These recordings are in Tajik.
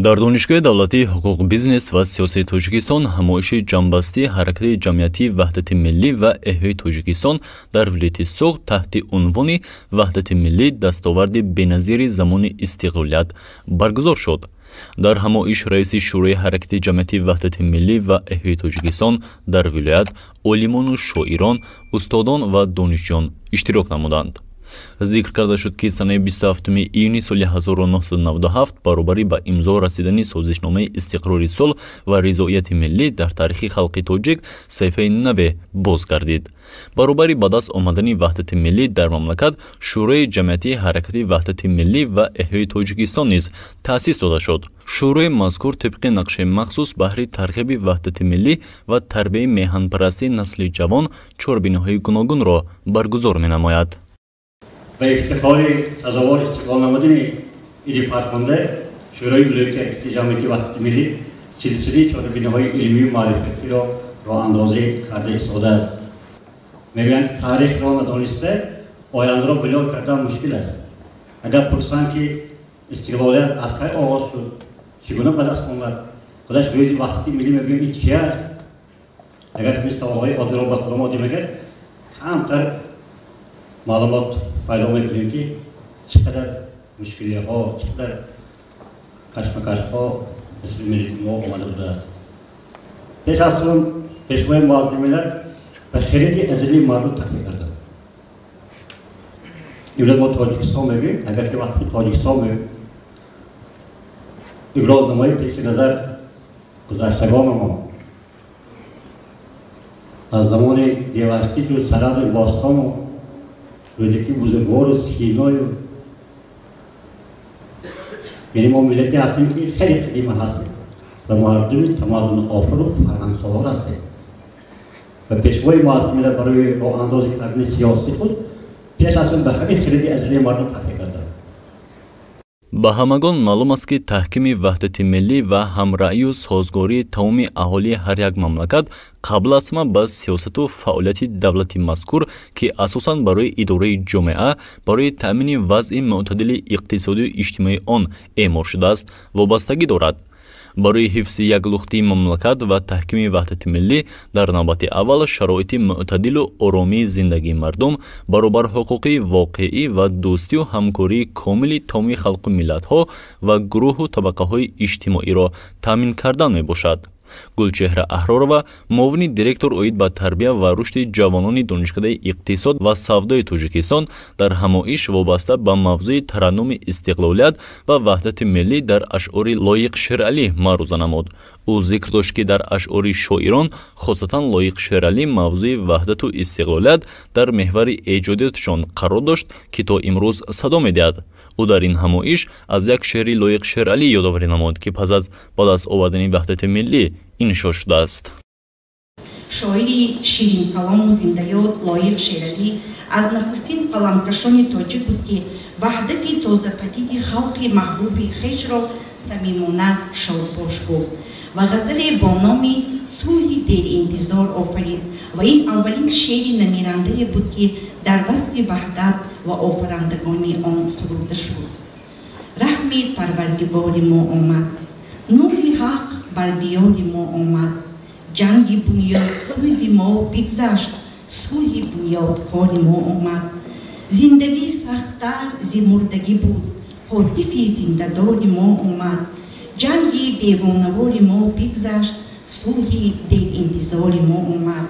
Дар Донишгоҳи давлатии ҳуқуқ, бизнес ва сиёсии Тоҷикистон ҳамоиши ҷамъбастии ҳаракати ҷамъиятии Ваҳдати миллӣ ва эҳёи Тоҷикистон дар вилояти Суғд таҳти унвони «Ваҳдати миллӣ дастоварди беназири замони истиқлолият» баргузор шуд. Дар ҳамоиш раиси Шӯрои ҳаракати ҷамъиятии Ваҳдати миллӣ ва эҳёи Тоҷикистон дар вилоят, олимону шоирон, устодон ва донишҷӯён иштирок намуданд. Зикр карда шуд, ки санаи 27 июни соли 1997 баробари ба имзо расидани созишномаи истиқрори сулҳ ва ризоияти миллӣ дар таърихи халқи тоҷик саҳифаи наве боз гардид. Баробари ба даст омадани ваҳдати миллӣ дар мамлакат, Шӯрои ҷамъиятии ҳаракати Ваҳдати миллӣ ва эҳёи Тоҷикистон низ таъсис дода шуд. Шӯрои мазкур тибқи нақшаи махсус баҳри тарғиби ваҳдати миллӣ ва тарбияи меҳанпарастии насли ҷавон чорабиниҳои гуногунро баргузор менамояд. Ба ифтихори сазовор истиқлол намудани иди фархунда, Шӯрои вилояти ҳаракати ҷамъияти Ваҳдати миллӣ силсилаи чорабиниҳои илмию маърифатиро роҳандозӣ карда истодааст. Мегӯянд, таърихро надониста ояндаро бунёд кардан мушкил аст. Агар пурсанд, ки истиқлолият аз кай оғоз шуд, чӣ гуна ба даст омад, худаш рӯзи ваҳдати миллӣ мегӯем, ин чи аст? Агар ҳамин саволҳои оддиро ба худамо дим, агар камтар маълумот пайдо мекунем, ки чӣ қадар мушкилиҳо, чӣ қадар кашмакашҳо мисли миллати мо омада будааст. Пеш аз он Пешвои муаззами миллат ба хиради азалии мардум такя карданд. Имрӯз мо Тоҷикистон мегӯем. Агар ки вақти Тоҷикистон мегӯем, иброз намоем, пеши назар гузаштагонамон аз замони Деваштичу Саразми бостону Рӯдаки бузургвору Синою, яъне мо миллате ҳастем, ки хеле қадима ҳастем ва мардуми тамаддунофару фарҳангсолор ҳастем. Ва Пешвои муаззами миллат барои роҳандозӣ кардани сиёсати худ пеш аз он ба ҳамин хиради азалии мардум такя карданд. Ба ҳамагон маълум аст, ки таҳкими ваҳдати миллӣ ва ҳамраъю созгории тамоми аҳолии ҳар як мамлакат қабл аз ҳама ба сиёсату фаъолияти давлати мазкур, ки асосан барои идораи ҷомеа, барои таъмини вазъи мӯътадили иқтисодию иҷтимоии он эъмор шудааст, вобастагӣ дорад. Барои ҳифзи яклухтии мамлакат ва таҳкими ваҳдати миллӣ дар навбати аввал шароити мӯътадилу оромии зиндагии мардум, баробарҳуқуқии воқеӣ ва дӯстию ҳамкории комили тамоми халқу миллатҳо ва гурӯҳу табақаҳои иҷтимоиро таъмин кардан мебошад. Гулчеҳра Аҳророва, муовини директор оид ба тарбия ва рушди ҷавонони Донишкадаи иқтисод ва савдои Тоҷикистон, дар ҳамоиш вобаста ба мавзӯи тараннуми истиқлолият ва ваҳдати миллӣ дар ашъори Лоиқ Шералӣ маъруза намуд. Ӯ зикр дошт, ки дар ашъори шоирон, хосатан Лоиқ Шералӣ, мавзӯи ваҳдату истиқлолият дар меҳвари эҷодиётшон қарор дошт, ки то имрӯз садо медиҳад. Ӯ дар ин ҳамоиш аз як шеъри Лоиқ Шералӣ ёдоварӣ намуд, ки пас аз ба даст овардани ваҳдати миллӣ иншо шудааст. Шоири ширинкалому зиндаёд Лоиқ Шералӣ аз нахустин қаламкашони тоҷик буд, ки ваҳдати тозападиди халқи маҳбуби хешро самимона шодбош гуфт ва ғазале бо номи «Сулҳи деринтизор» офарид. Ва ин аввалин шеъри намирандае буд, ки дар васфи ваҳдат ва офарандагони он суруда шуд. Раҳми Парвардигори мо омад, нури ҳақ бар диёри мо омад, ҷанги бунёдсӯзи мо бигзашт, сулҳи бунёдкори мо омад. Зиндагӣ сахттар зи мурдагӣ буд, ҳотифи зиндадори мо омад. Ҷанги девонавори мо бигзашт, сулҳи деринтизори мо омад.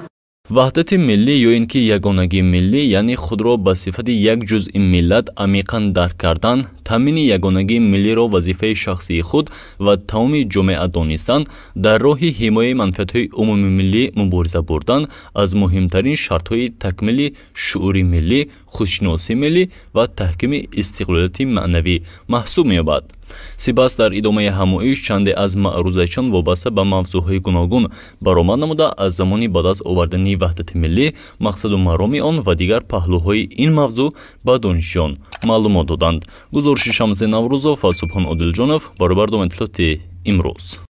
Ваҳдати миллӣ ё ин ки ягонагии миллӣ, яъне худро ба сифати як ҷузъи миллат амиқан дарк кардан, таъмини ягонагии миллиро вазифаи шахсии худ ва тамоми ҷомеа донистан, дар роҳи ҳимояи манфиатҳои умумимиллӣ мубориза бурдан аз муҳимтарин шартҳои такмили шуъури миллӣ, худшиносии миллӣ ва таҳкими истиқлолияти маънавӣ маҳсуб меёбад. Сипас дар идомаи ҳамоиш чанде аз маърузачиён вобаста ба мавзӯъҳои гуногун баромад намуда, аз замони ба даст овардани ваҳдати миллӣ, мақсаду мароми он ва дигар паҳлӯҳои ин мавзӯъ ба донишҷӯён маълумот доданд. Гузориши Шамси Наврӯзов ва Субҳон Одилҷонов барои барномаи иттилоти «Имрӯз».